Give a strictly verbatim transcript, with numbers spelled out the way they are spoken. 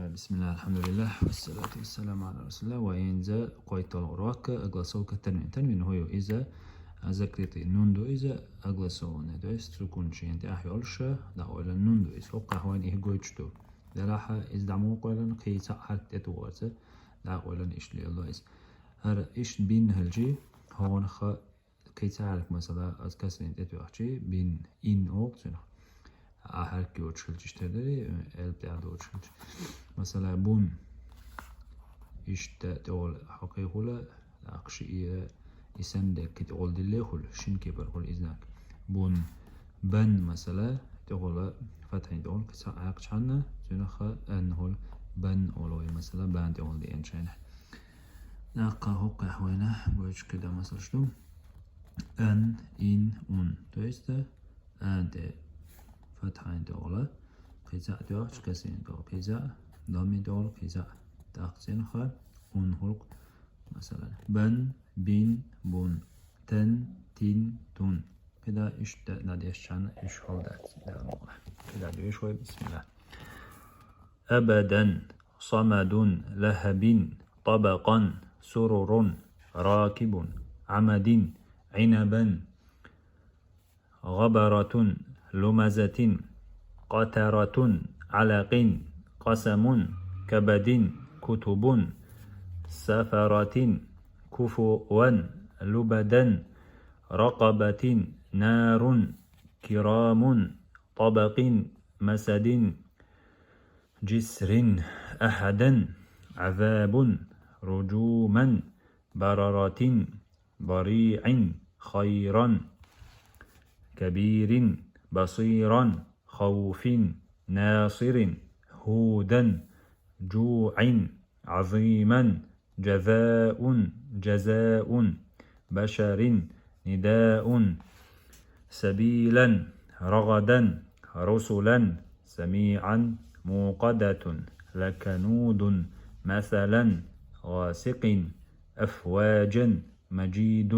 بسم الله، الحمد لله، والصلاة والسلام على رسول الله. Ва инза кхойтталгӀа урок, огласовка, танвин. Танвин хӀу ю иза, закрытый нун ду иза, огласованный, то есть сукун шен тӀехь йолуш, дӀакъойлан нун ду иза. ХӀокхахь вайн и гойтуш ду. Делахь иза дӀа мукъойлан кхин цхьа хьарк тӀетухарца, дӀакъойлан иштта лело иза. ХӀара иштта бин хилчи, хӀокхунах кхин цхьа хьарк, масала, аз касрин тӀетоьхчи, бин, ин оха цунах. А хьарк йоцуш хилча иштта дара, элп тӀехь доцуш хилча. Масала, бун. Иштта тӀехула хьокхий хула, акхши ира, и санна деккхи тӀехула дилле хула, шин кепара хула и знак. Бун. Бан, масала, тӀехула, фатхьин тӀехула, кхин цхьа Ӏакхчхьанна, цунах ан хула, бан олу вай, масала, бан тӀехула деана шайна. ТӀаккха хӀокхехь вайна гойтуш кхидӀа масалш ду. Ан, ин, ун. То есть, ан тӀе фатхьайн тӀехула кхин цхьа тӀехь, касрин тӀехула кхин цхьа, доммин тӀехула кхин цхьа. ТӀаккха цӀенха ун хула, масалан, бан, бин, бун, тан, тин, тун. КхидӀа иштта дӀадешчхьана, уьш хьал дац. КхидӀа дуьйш вай, бисмилла. أبدا، صمد، لهب، طبقا، سرر، راكب، عمد، عنبا، غبرة، لمزة، قترة، علق، قسم، كبد، كتب، سفرة، كفوا، لبدا، رقبة، نار، كرام، طبق، مسد، جسر، أحدا، عذاب، رجوما، بررة، ضريع، خيرا، كبير، بصيرا، خوف، ناصر، هودا، جوع، عظيما، جذاء، جزاء، بشر، نداء، سبيلا، رغدا، رسلا، سميعا، موقدة، لكنود، مثلا، غاسق، أفواجا، مجيد.